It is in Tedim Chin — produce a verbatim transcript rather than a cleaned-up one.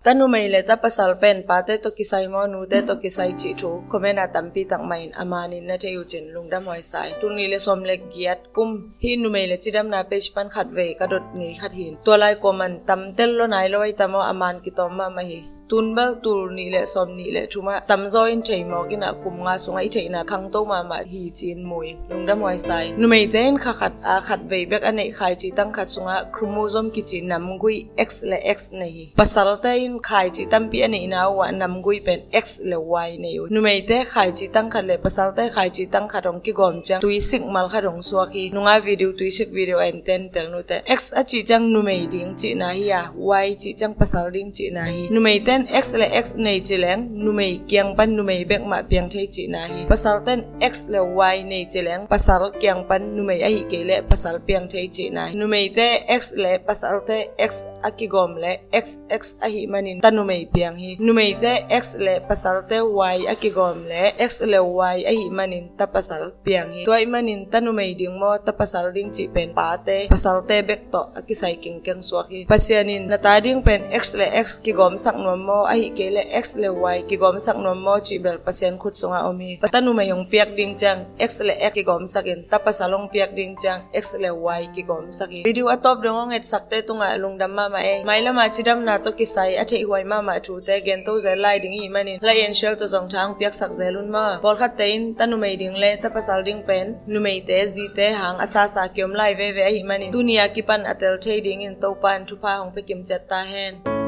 Ta numei le ta pasal pen pate tawh kisai maw, nute tawh kisai cih thu comment ah tampi tak mah in a manin na thei uh cin lungdam huai sa ing. Tul nih le sawm le giat kum hih numei le cidamna page pan khatvei ka dot ngei khat hi. Tua lai kuaman tam tel lo nai lo ahi ta maw, a man kitawm mahmah hi. Tun bel tul nih le sawm nih le thum ah tamzaw in thei mawk in ah, kum nga sungah i theihna khangto mahmah hi ci-in mu ing. Lungdam huai sa ing. Numeite in kha khat a khatvei bek a neih khaici tang khat sungah chromosome kici namgui X le X nei hi. Pasalte in khaici tampi a neihna uh ah namgui pen X le Y nei uh. Numeite khaici tang khat le pasalte khaici tang khat hong kigawm ciang tuisik mal khat hong suak hi. Nunga video, tuisik video a enten tel nute. X a cih ciang numei ding cihna hi a, Y cih ciang pasal ding cihna hi. Numeite in X le X nei ci leng numei kiang pan numei bek mah piang thei cihna hi. Pasalte in X le Y nei ci leng pasal kiang pan numei ahih kei leh pasal piang thei cihna hi. Numeite X le pasalte X a kigawm leh X X ahih manin ta numei piang hi. Numeite X le pasalte Y a kigawm leh X le Y ahih manin ta pasal piang hi. Tua ahih manin ta numei ding maw, ta pasal ding cih pen pate, pasalte bek tawh a kisai kingkeng suak hi. Pasian in na ta ding pen X le X kigawmsak nuam maw, ahih kei leh X le Y kigawmsak nuam maw cih bel Pasian khut sungah om hi. Ta numei hong piak ding ciang X le X kigawmsak in, ta pasal hong piak ding ciang X le Y kigawmsak hi. Video a tawp dong hong etsakte tungah lungdam mahmah ei. Mailam ah cidamna tawh kisai a theihhuai mahmah thute gento zel lai ding ihih manin like and share tawh zong tha hong piaksak zel un maw. Pawlkhatte in ta numei ding le ta pasal ding pen numeite, zite hang a sasa kiom lai veve ahih manin tuni a kipan a tel thei dingin Topa in thupha hong pia kimciat ta hen.